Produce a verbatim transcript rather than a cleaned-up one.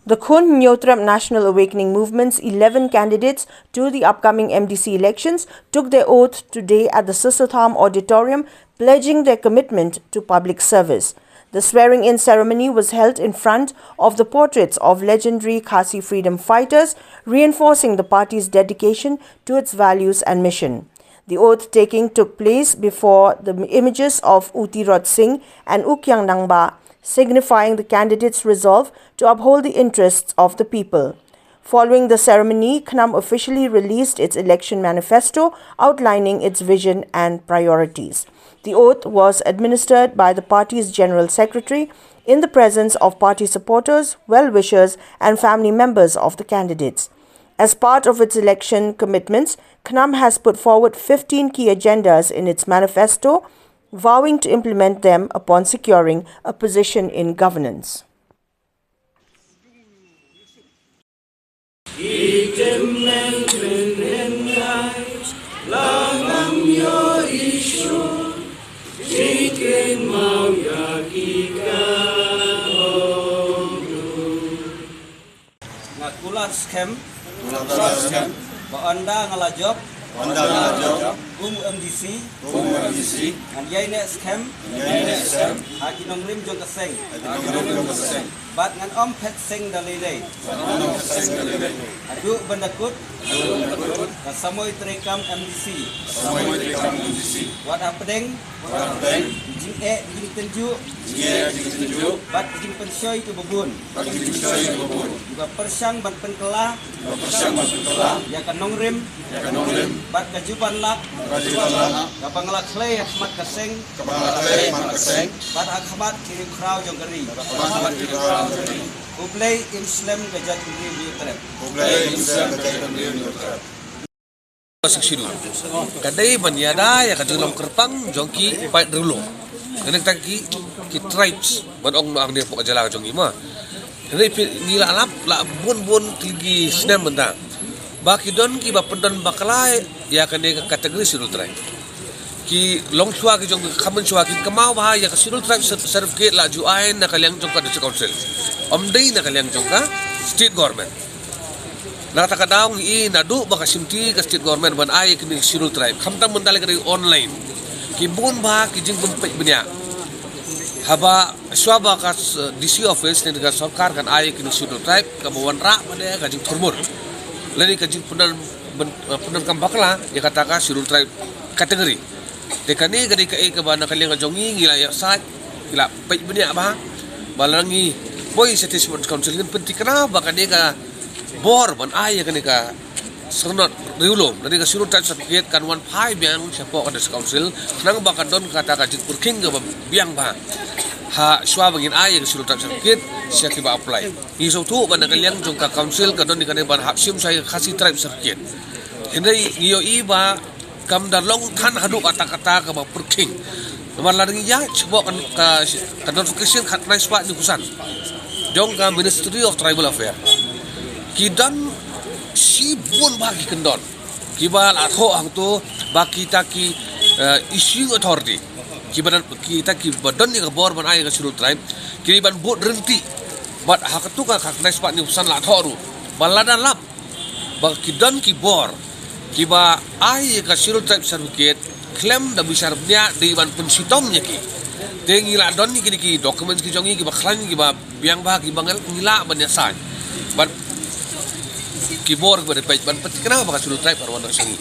The Khun Hynñiewtrep National Awakening Movement's eleven candidates to the upcoming M D C elections took their oath today at the Sisotham Auditorium, pledging their commitment to public service. The swearing-in ceremony was held in front of the portraits of legendary Khasi freedom fighters, reinforcing the party's dedication to its values and mission. The oath-taking took place before the images of U Tirot Sing and U Kiang Nangbah, signifying the candidates' resolve to uphold the interests of the people. Following the ceremony, KHNAM officially released its election manifesto outlining its vision and priorities. The oath was administered by the party's General Secretary in the presence of party supporters, well-wishers, and family members of the candidates. As part of its election commitments, KHNAM has put forward fifteen key agendas in its manifesto, vowing to implement them upon securing a position in governance. Nga kular skhem. Kular skhem. Ba ynda nga la jop. Ynda nga la jop. Kum M D C. Kum M D C. Ngan ïai neh skhem. Ïai neh skhem. Ha ki nongrim jong ka seng. Ha ki nongrim jong ka seng. Bad ngan ym phet seng da lei lei. Bad ngan ym phet seng da lei lei. Haduh ban da kut. Haduh ban da kut. Ka samoi treikam M D C. Ka samoi treikam M D C. Wat hapdeng. Wat hapdeng. Ki jingeh, ki jingtynjuh. Jingeh, ki jingtynjuh. Bad ki jingpynshoi kiba bun. Bad ki jingpynshoi kiba bun. Kiba pyrshang ban pynkylla. Kiba pyrshang ban pynkylla. Ïa ka nongrim. Ïa ka nongrim. Bad ka juban lak. Bad ka juban lak. Kaba nga la khlei ha khmat ka seng. Kaba nga la khlei ha khmat ka seng. Bad ha khmat ki riewkhraw jong ka ri. Bad ha khmat ki riewkhraw jong ka ri. Khublei im slem ka jaitbynriew Hynñiewtrep. Khublei im slem ka jaitbynriew Hynñiewtrep. Sixth Schedule. Ka dei ban ïada ïa ka jinglong kyrpang jong ki paid riewlum. Kane kata ki, ki tribes ban ong noh hangne hapoh ka jylla ka jong ngi mo. Hynrei phi, ngi la lap la bun bun tylli ki snem mynta ba ki don kiba pyndon bakla ïa kane ka category Schedule Tribe. Ki longshuwa ki jong, kham mynshuwa ki kynmaw ba ïa ka Schedule Tribe cer-, certificate la ju ai na ka liang jong ka District Council, ym dei na ka liang jong ka State Government. Na kata ka daw ngi i naduh ba ka shimti ka State Government ban ai ïa kine ki Schedule Tribe, khamtam mynta lei ka dei online. Ki bun bha ki jingpynpeit bniah. Haba shuwa ba ka s-, D C office ne ka sorkar kan ai ïa kine ki Schedule Tribe, kaba wanrah pat ka jingthurmur lane ka jingpyndon, pyn-, pyndonkam bakla ïa kata ka Schedule Tribe category. Te kane ka dei kaei kaba na ka liang ka jong ngi ngi la ïohsngew, ngi la peit bniah bha. Ba lada ngi poi sha District Council ngin pynthikna ba kane ka bor ban ai ïa kane ka syrnod riewlum, kane ka Schedule Tribe certificate kan wan phai biang shapoh ka District Council, khnang ba kan don kata ka jingpyrkhing kaba biang bha. Ha shuwa ba ngin ai ïa ka Schedule Tribe certificate sha kiba apply. Ngi sngewthuh ba na ka liang jong ka Council ka don ïa kane ban hap shim sha ïa ka Khasi Tribe certificate. Hynrei ngi ïohi ba kam da long than haduh katta katta kaba pyrkhing. Namar lada ngi ïa shapoh ka, ka, ka notification khatkhyndai spah hynñiewphew san jong ka Ministry of Tribal Affairs, ki don shibun bha ki kyndon kiba la thoh hangto ba kita ki, eh, issuing authority, kiba don, kita kiba don ïa ka bor ban ai ïa ka Schedule Tribe, ki ban bud ryntih. Bad ha kato ka khatkhyndai spah hynñiewphew san la thoh ruh ba lada lap ba ki don ki bor kiba ai ïa ka Schedule Tribe certificate khlem da bishar bniah, dei ban pynshitom ïa ki. Te ngi la don ïa kine ki documents ki jong ngi kiba khlaiñ, kiba biang bha, kiba ngi lah ban ïasaid. Bad ki bor kiba dei peit ban pynthikna ba ka Schedule Tribe kan wan noh sha ngi.